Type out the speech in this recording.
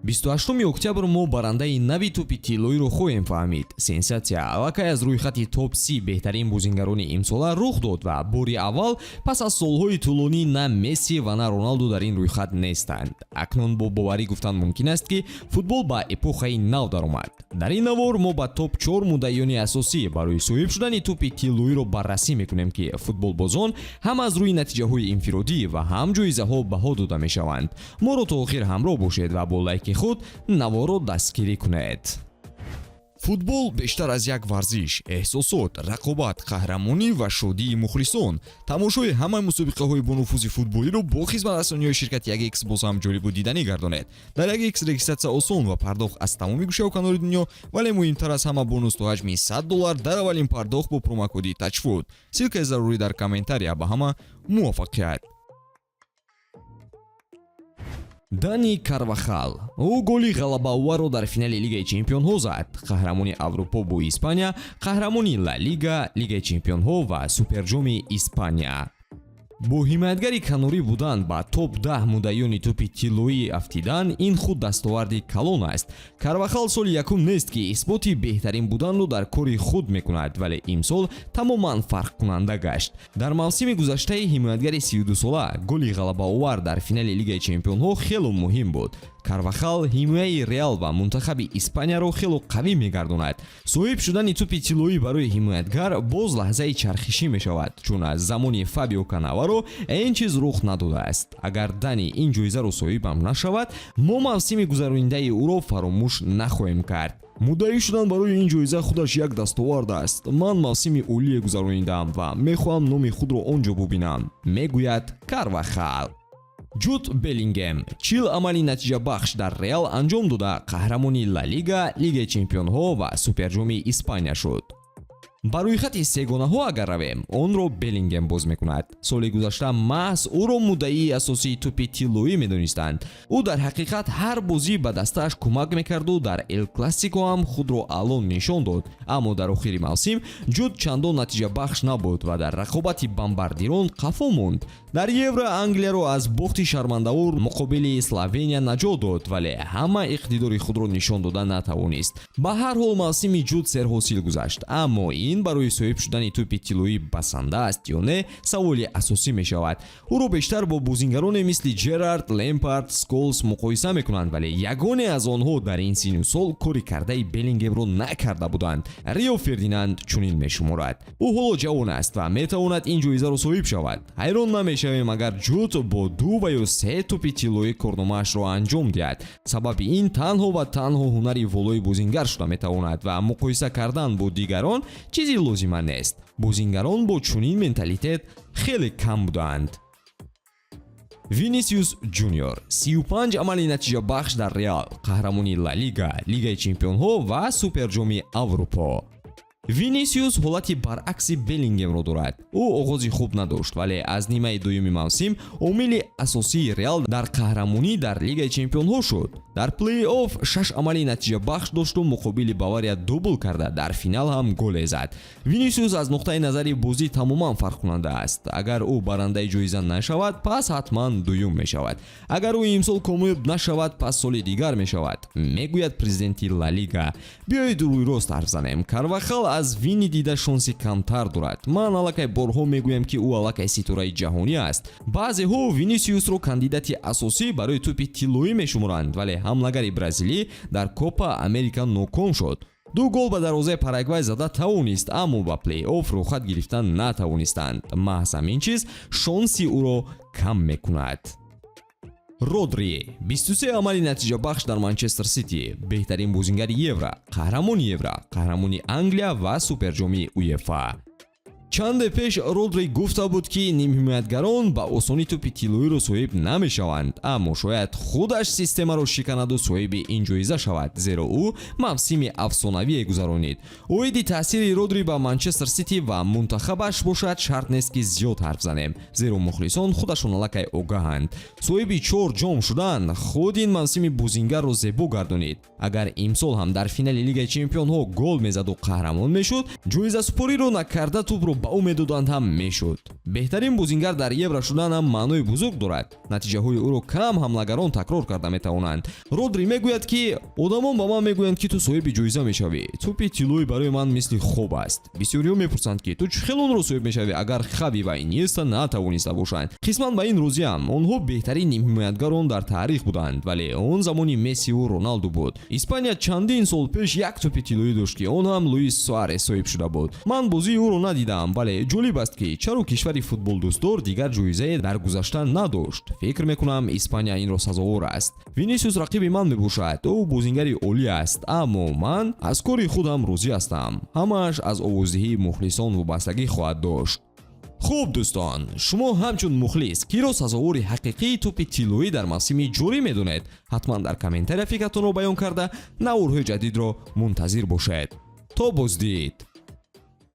28 октябр мо барандаи нави тӯпи тиллоиро хоҳем фаҳмид. Сенсатсия аллакай аз рӯйхати топ 30 беҳтарин бозингарони имсола рух дод ва бори аввал пас аз солҳои тӯлонӣ на Месси ва на Роналду дар ин рӯйхат нестанд. Акнун бо боварӣ гуфтан мумкин аст, ки футбол ба эпохаи нав даромад. Дар ин навор мо ба топ 4 муддаиёни асосӣ барои соҳиб шудани тӯпи тиллоиро баррасӣ мекунем, ки футболбозон ҳам аз рӯи натиҷаҳои инфиродӣ ва ҳам ҷоизаҳо баҳо дода мешаванд. Моро то охир ҳамроҳ бошед ва бо лайки худ наворро дастгирӣ кунед. Футбол бештар аз як варзиш: эҳсосот, рақобат, қаҳрамонӣ ва шодии мухлисон. Тамошои ҳамаи мусобиқаҳои бонуфузи футболиро бо хизматрасониҳои ширкати 1X боз ҳам ҷолибу диданӣ гардонед. Дар 1X регистратсия осон ва пардохт аз тамоми гӯшаву канори дунё, вале муҳимтар аз ҳама, бонус то ҳаҷми 100 доллар дар аввалин пардохт бо промокоди TAJFUT. Ссылкаи зарурӣ дар комментария. Ба ҳама муваффақият! Дани Карвахал. Ӯ голи ғалабаоварро дар финали Лигаи чемпионҳо зад, қаҳрамони Аврупо бо Испания, қаҳрамони Ла Лига, Лигаи чемпионҳо ва Суперҷоми Испания. Бо ҳимоятгари канорӣ будан ба топ 10 муддаиёни тӯпи тиллоӣ афтидан — ин худ дастоварди калон аст. Карвахал соли якум нест, ки исботи беҳтарин буданро дар кори худ мекунад, вале имсол тамоман фарқкунанда гашт. Дар мавсими гузаштаи ҳимоятгари 32-сола голи ғалабаовар дар финали Лигаи чемпионҳо хело муҳим буд. Карвахал ҳимояи Реал ва мунтахаби Испанияро хело қавӣ мегардонад. Соҳиб шудани тӯпи тиллоӣ барои ҳимоятгар боз лаҳзаи чархишӣ мешавад, чун аз замони Фабио Канаваро ин чиз рух надодааст. Агар Дани ин ҷоизаро соҳибам нашавад, мо мавсими гузаронидаи ӯро фаромӯш нахоҳем кард. Муддаӣ шудан барои ин ҷоиза худаш як дастовард аст. Ман мавсими олие гузаронидам ва мехоҳам номи худро он ҷо бубинам, мегӯяд Карвахал. Ҷуд Беллингем 40 амали натиҷабахш дар Реал анҷом дода, қаҳрамони Ла Лига, Лигаи чемпионҳо ва Суперҷоми Испания шуд. Ба рӯйхати сегонаҳо агар равем, онро Беллингем боз мекунад. Соли гузашта маҳз ӯро муддаии асосии тӯпи тиллоӣ медонистанд. Ӯ дар ҳақиқат ҳар бозӣ ба дастааш кӯмак мекарду дар Эл Классико ҳам худро аъло нишон дод. Аммо дар охири мавсим Ҷуд чандон натиҷабахш набуд ва дар рақобати бомбардирон қафо монд. Дар Евро Англияро аз бохти шармандавор муқобили Словения наҷот дод, вале ҳама иқтидори худро нишон дода натавонист. Ба ҳар ҳол, мавсими Ҷуд серҳосил гузашт, аммо ин барои соҳиб шудани тӯпи тиллоӣ басанда аст ё не, саволи асосӣ мешавад. Ӯро бештар бо бозингароне мисли Ҷерард, Лемпард, Сколс муқоиса мекунанд, вале ягоне аз онҳо дар ин синну сол кори кардаи Беллингемро накарда буданд. Рио Фердинанд чунин мешуморад: ӯ ҳоло ҷавон аст ва метавонад ин ҷоизаро соҳиб шавад. Ҳайрон намешавем, агар Ҷуд бо ду ва ё се тӯпи тиллоӣ корномаашро анҷом диҳад. Сабаби ин танҳо ва танҳо ҳунари волои бозингар шуда метавонад ва муқоиса кардан бо дигарон чизи лозима нест. Бозингарон бо чунин менталитет хеле кам буданд. Винисиус Ҷуниор, 35 амали натиҷабахш дар Реал, қаҳрамони Ла Лига, Лигаи чемпионҳо ва Суперҷоми Аврупо. Винисиус ҳолати баръакси Беллингемро дорад. Ӯ оғози хуб надошт, вале аз нимаи дуюми мавсим омили асосии Реал дар қаҳрамонӣ дар Лигаи чемпионҳо шуд. Дар плей-офф шаш амали натиҷабахш дошту муқобили Бавария дубл карда, дар финал ҳам голе зад. Винисиус аз нуқтаи назари бозӣ тамоман фарқкунанда аст. Агар ӯ барандаи ҷоиза нашавад, пас ҳатман дуюм мешавад. Агар ӯ имсол комёб нашавад, пас соли дигар мешавад, мегӯяд президенти Ла Лига. Биёед, рӯйрост ҳарф занем: Карвахал аз Вини дида шонси камтар дорад. Ман аллакай борҳо мегӯям, ки ӯ аллакай ситораи ҷаҳонӣ аст. Баъзеҳо Винисиусро кандидати асосӣ барои тӯпи тиллоӣ мешуморанд, вале ҳамлагари бразилӣ дар Копа Америка ноком шуд. Ду гол ба дарвозаи Парагвай зада тавонист, аммо ба плей-офф рӯхат гирифтан натавонистанд. Маҳз ҳамин чиз шонси ӯро кам мекунад. Родри, 23 амали натиҷабахш дар Манчестер Сити, беҳтарин бозингари Евро, қаҳрамони Евро, қаҳрамони Англия ва Суперҷоми УЕФА. Чанде пеш Родри гуфта буд, ки нимҳимоятгарон ба осонӣ тӯпи тиллоиро соҳиб намешаванд, аммо шояд худаш системаро шиканаду соҳиби ин ҷоиза шавад, зеро ӯ мавсими афсонавие гузаронид. Оиди таъсири Родри ба Манчестер Сити ва мунтахабаш бошад, шарт нест, ки зиёд ҳарф занем, зеро мухлисон худашон аллакай огаҳанд. Соҳиби чор ҷом шудан худ ин мавсими бозингарро зебо гардонид. Агар имсол ҳам дар финали Лигаи чемпионҳо гол мезаду қаҳрамон мешуд, ҷоизасупориро накарда тӯпро ба ӯ медоданд ҳам мешуд. Беҳтарин бозингар дар Евро шудан ҳам маънои бузург дорад. Натиҷаҳои ӯро кам ҳамлагарон такрор карда метавонанд. Родри мегӯяд, ки одамон ба ман мегӯянд, ки ту соҳиби ҷоиза мешавӣ. Тӯпи тиллоӣ барои ман мисли хоб аст. Бисёриҳо мепурсанд, ки ту чӣ хел онро соҳиб мешавӣ, агар Хави ва Иньеста натавониста бошанд. Қисман ба ин розиам, онҳо беҳтарин нимҳимоятгарон дар таърих буданд, вале он замони Мессиву Роналду буд. Испания чандин сол пеш як тӯпи тиллоӣ дошт, ки он ҳам Луис Суарес соҳиб шуда буд. Ман бозии ӯро надидаам, вале ҷолиб аст, ки чаро кишвари футболдӯстдор дигар ҷоизае дар гузашта надошт. Фикр мекунам, Испания инро сазовор аст. Винисиус рақиби ман мебошад, ӯ бозингари олӣ аст, аммо ман аз кори худам розӣ ҳастам. Ҳамааш аз овоздиҳии мухлисон вобастагӣ хоҳад дошт. Хуб, дӯстон, шумо ҳамчун мухлис киро сазовори ҳақиқии тӯпи тиллоӣ дар мавсими ҷорӣ медонед? Ҳатман дар комментария фикратонро баён карда, наворҳои ҷадидро мунтазир бошед. То боздид.